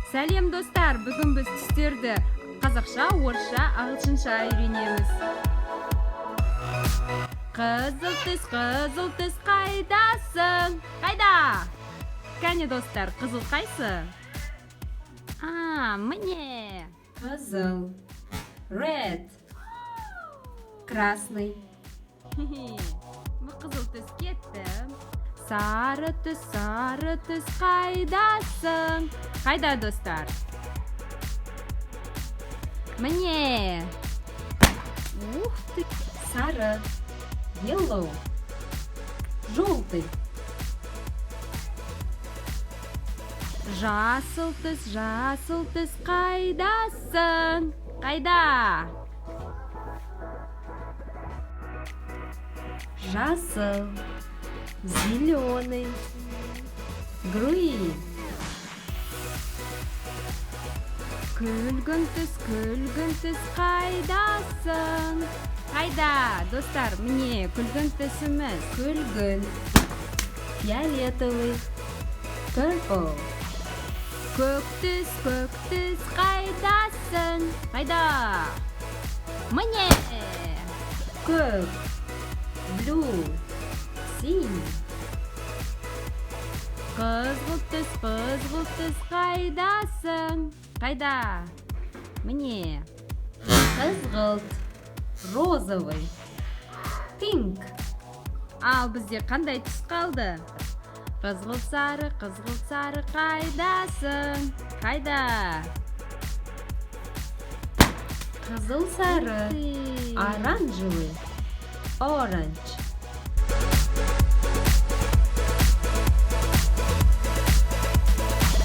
Сәлем, достар! Бүгін біз түстерді қазақша, орысша, ағылшынша үйренеміз. Қызыл түс, қызыл түс, қайдасың? Қайда? Кәне, достар, қызыл қайсы? А, міне. Қызыл. Red. Красный. Бұл қызыл түс кетті. Сары түс, сары түс, қайдасың? Қайда, достар? Міне. Ух ты! Сары. Yellow. Желтый. Жасыл түс, жасыл түс, қайдасың? Қайда? Жасыл. Зеленый. Green. Күлгін түс, күлгін түс, қайдасың? Қайда, достар? Міне, күлгін түсіміз. Күлгін. Фиолетовый. Purple. Көк түс, көк түс, қайдасың? Қайда? Міне. Көк. Blue. Синий. Қызғылт түс, қызғылт түс, қайдасың? Қайда? Міне. Қызғылт. Розовый. Pink. Ал бізде қандай түс қалды? Қызғылт сары, қызғылт сары, қайдасың? Қайда? Қызыл сары. Ух ты! Оранжевый. Orange.